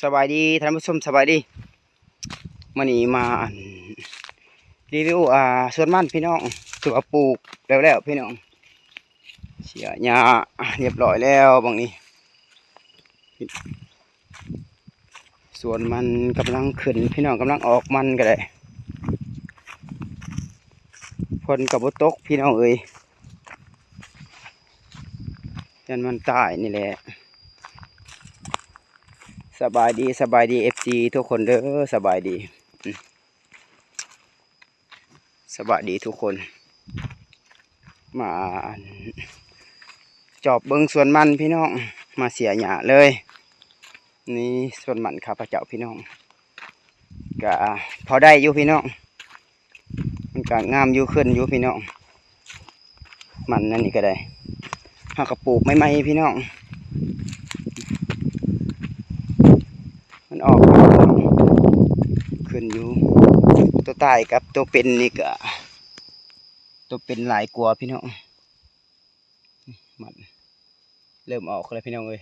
ສະບາຍດີທ່ານຜູ້ຊົມ ສະບາຍດີ. ມື້ນີ້ມາ ອັນ ຣີວິວ ອ່າ ສວນມັນພີ່ນ້ອງ ຖືວ່າປູກແລ້ວໆ ພີ່ນ້ອງ ເສຍຫຍ້າຮຽບຮ້ອຍແລ້ວບັດນີ້. ສວນມັນກຳລັງຂຶ້ນພີ່ນ້ອງ ກຳລັງອອກມັນກໍໄດ້ ຝົນກໍບໍ່ຕົກພີ່ນ້ອງເອີຍ ຢ້ານມັນຕາຍນີ້ແຫຼະ. ສະບາຍດີ ສະບາຍດີ ເອັຟຊີ ທຸກຄົນເດີ ສະບາຍດີ ອືມ ສະບາຍດີທຸກຄົນ. ມາ ອັນ ຈອບເບິ່ງສວນມັນພີ່ນ້ອງ ມາເສຍຫຍ້າເລີຍ. ນີ້ສວນມັນຂ້າພະເຈົ້າພີ່ນ້ອງ ກະພໍໄດ້ຢູ່ພີ່ນ້ອງ ມັນກະງາມຢູ່ ຂຶ້ນຢູ່ພີ່ນ້ອງ. ມັນອັນນີ້ກໍໄດ້ ເຮົາກໍປູກໃໝ່ໆ ພີ່ນ້ອງ ມັນອອກ ຂຶ້ນຢູ່ ຕົວຕາຍກັບຕົວເປັນນີ້ກໍ ຕົວເປັນຫຼາຍກວ່າພີ່ນ້ອງ. ມັນເລີ່ມອອກແລ້ວພີ່ນ້ອງເອີຍ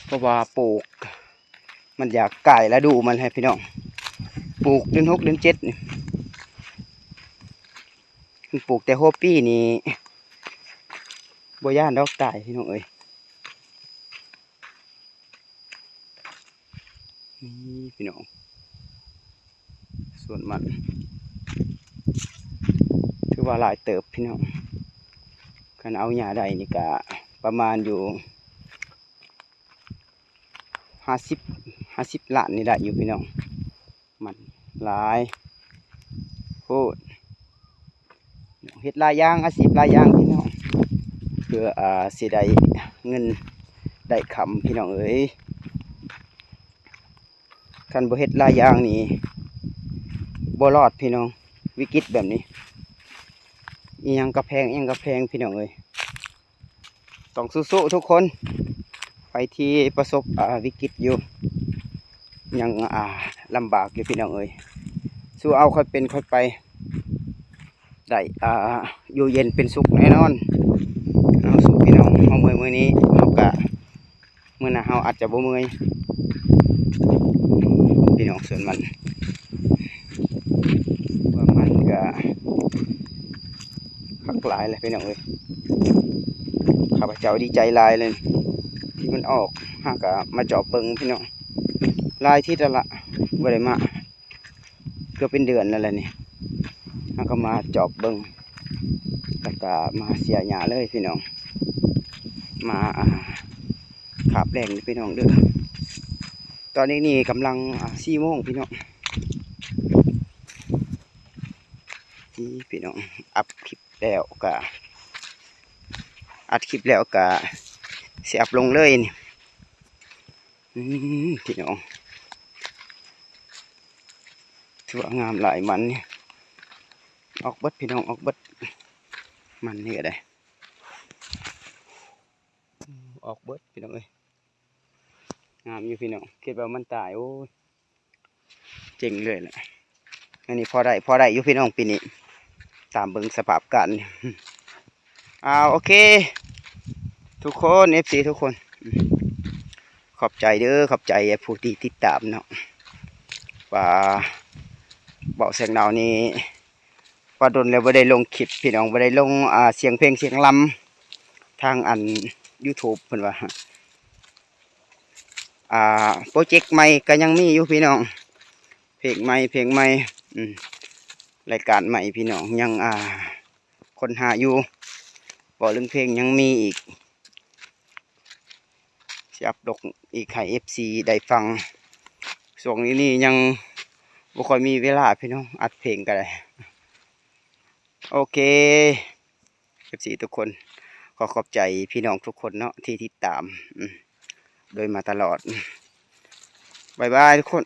ເພາະວ່າປູກ ມັນຢາກກາຍລະດູມັນໃຫ້ພີ່ນ້ອງ ປູກເດືອນຫົກເດືອນເຈັດນີ້ ມັນປູກແຕ່ຫົວປີນີ້ ບໍ່ຢ້ານດອກຕາຍພີ່ນ້ອງເອີຍ. ນີ້ພີ່ນ້ອງ ສວນມັນ ຖືວ່າຫຼາຍເຕີບພີ່ນ້ອງ ຄັນເອົາຫຍ້າໄດ້ນີ້ກະປະມານຢູ່ຫ້າສິບ ຫ້າສິບລ້ານນີ້ໄດ້ຢູ່ພີ່ນ້ອງ. ມັນຫຼາຍໂພດ ເຮັດຫຼາຍຢ່າງ ອາຊີບຫຼາຍຢ່າງພີ່ນ້ອງ ເພື່ອ ອ່າ ຊິໄດ້ເງິນໄດ້ຄຳພີ່ນ້ອງເອີຍ. ຄັນບໍ່ເຮັດຫຼາຍຢ່າງນີ້ບໍ່ລອດພີ່ນ້ອງ ວິກິດແບບນີ້ ອີ່ຫຍັງກະແພງ ອີ່ຫຍັງກະແພງພີ່ນ້ອງເອີຍ. ຕ້ອງສູ້ໆທຸກຄົນ ໃຜທີ່ປະສົບ ອ່າ ວິກິດຢູ່ ຍັງ ອ່າ ລຳບາກຢູ່ພີ່ນ້ອງເອີຍ ສູ້ເອົາ ຄ່ອຍເປັນຄ່ອຍໄປ ໄດ້ ອ່າ ຢູ່ເຢັນເປັນສຸກແນ່ນອນ. ເຮົາສູ້ພີ່ນ້ອງ ເຮົາເມື່ອຍມື້ນີ້ ເຮົາກະ ມື້ໜ້າເຮົາອາດຈະບໍ່ເມື່ອຍ ພີ່ນ້ອງ. ສວນມັນ ວ່າມັນກະຄັກຫຼາຍແຫຼະພີ່ນ້ອງເອີຍ ຂ້າພະເຈົ້າດີໃຈຫຼາຍເລີຍທີ່ມັນອອກ. ເຮົາກະມາຈອບເບິ່ງພີ່ນ້ອງ ຫຼາຍທິດແລ້ວລະ ບໍ່ໄດ້ມາ ເກືອບເປັນເດືອນແລ້ວແຫຼະນີ້ ເຮົາກໍມາຈອບເບິ່ງ ແລ້ວກໍມາເສຍຫຍ້າເລີຍພີ່ນ້ອງ ມາ ອ່າ ຄາບແລ້ງເດີພີ່ນ້ອງເດີ. ຕອນນີ້ນີ້ກຳລັງ ອ່າ ສີ່ໂມງພີ່ນ້ອງ ນີ້ພີ່ນ້ອງ ອັບຄລິບແລ້ວກໍ ອັດຄລິບແລ້ວກໍຊິອັບລົງເລີຍນີ້. ອືມ ພີ່ນ້ອງ ຖືວ່າງາມຫຼາຍ ມັນນີ້ອອກເບິດພີ່ນ້ອງ ອອກເບິດ ມັນນີ້ກໍໄດ້ ອອກເບິດພີ່ນ້ອງເອີຍ ງາມຢູ່ພີ່ນ້ອງ. ຄິດວ່າມັນຕາຍ ໂອ້ຍ ເຈັງເລີຍແຫຼະ. ອັນນີ້ພໍໄດ້ ພໍໄດ້ຢູ່ພີ່ນ້ອງປີນີ້ ຕາມເບິ່ງສະພາບການ. ອ່າ ໂອເຄ ທຸກຄົນ ເອັຟຊີ ທຸກຄົນ ຂອບໃຈເດີ ຂອບໃຈຜູ້ທີ່ຕິດຕາມເນາະ ວ່າເວົ້າແສງເນົານີ້ ວ່າດົນແລ້ວບໍ່ໄດ້ລົງຄລິບພີ່ນ້ອງ ບໍ່ໄດ້ລົງ ອ່າ ສຽງເພງສຽງລຳທາງອັນ YouTube ເພິ່ນວ່າ ອ່າ ໂປຣເຈັກໃໝ່ກໍຍັງມີຢູ່ພີ່ນ້ອງ ເພງໃໝ່ ເພງໃໝ່ ອືມ ລາຍການໃໝ່ພີ່ນ້ອງ ຍັງ ອ່າ ຄົ້ນຫາຢູ່ ເວົ້າເລື່ອງເພງຍັງມີອີກ ຊິອັບລົງອີກໃຫ້ເອັຟຊີໄດ້ຟັງ. ຊ່ວງນີ້ນີ້ຍັງບໍ່ຄ່ອຍມີເວລາພີ່ນ້ອງ ອັດເພງກໍໄດ້. ໂອເຄ ເອັຟຊີ ທຸກຄົນ ຂໍຂອບໃຈພີ່ນ້ອງທຸກຄົນເນາະ ທີ່ຕິດຕາມ ອືມ ໂດຍມາຕະຫຼອດ. ບາຍບາຍທຸກຄົນ.